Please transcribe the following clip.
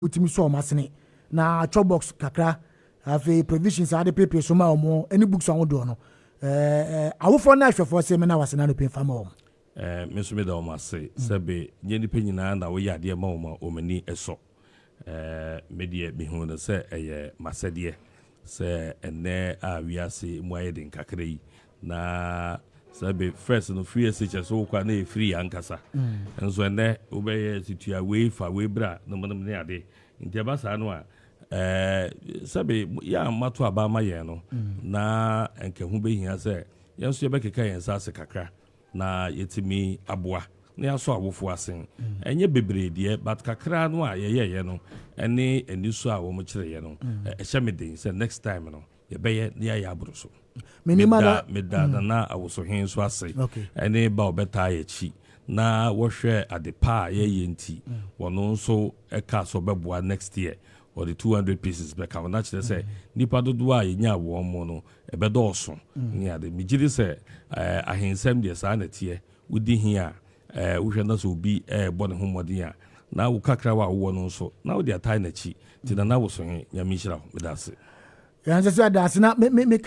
Wotumi sɔ ɔmo asene na chop box kakra, afei provisions a ade pepe so ma ɔmo ɛne books ahodoɔ no, awofoɔ ne ahwɛfoɔ sɛ mena wase na no pemfa ma wɔn. Me nso meda wɔn ase. Sɛbe, nyɛ nipa nyinaa na woyɛ adeɛ ma wɔn a wɔn ani sɔ. Me deɛ, mehu no sɛ ɛyɛ masɛdeɛ sɛ ɛnɛ a wiase mu ayɛ den kakra yi na sɛbe first no, free SHS wokɔ a na yɛ free ankasa, nso ɛnɛ wobɛyɛ situa wei fa wei bra no mo ne ade. Nti ɛba saa no a, sɛbe yɛ a mato aba ama yɛn no, na nka ho bɛhia sɛ yɛn nso yɛbɛkeka yɛn nsa ase kakra na yɛtumi aboa na yɛasɔ awofoɔ asen. Ɛnyɛ bebree deɛ, but kakra no a yɛyɛyɛ no ɛne ani so a wɔn kyerɛyɛ no, ɛhyɛ me den sɛ next time no yɛbɛyɛ na yɛayɛ aboro so. Meda Nana Awosohen nso ase ɛne ba ɔbɛtaa yɛ akyi na wɔhwɛ ade pa a yɛyɛ, nti wɔno nso ɛka so ɔbɛboa. Next year ɔde 200 pieces bɛka ho, na kyerɛ sɛ nipa dodoɔ a yɛnya wɔn mu no ɛbɛdɔɔso ne ade. Megye di sɛ ahensɛm deɛ, saa na ɛteɛ. Wodi hin a, wohwɛ na sɛ obi ɛɛbɔ ne ho mmɔden a, na wo kakra wa wowɔ no nso na wode atae n'akyi. Nti Nana Wosohe, Nyame nhyira wo. Meda ase. Yɛn nso so ɛda ase na me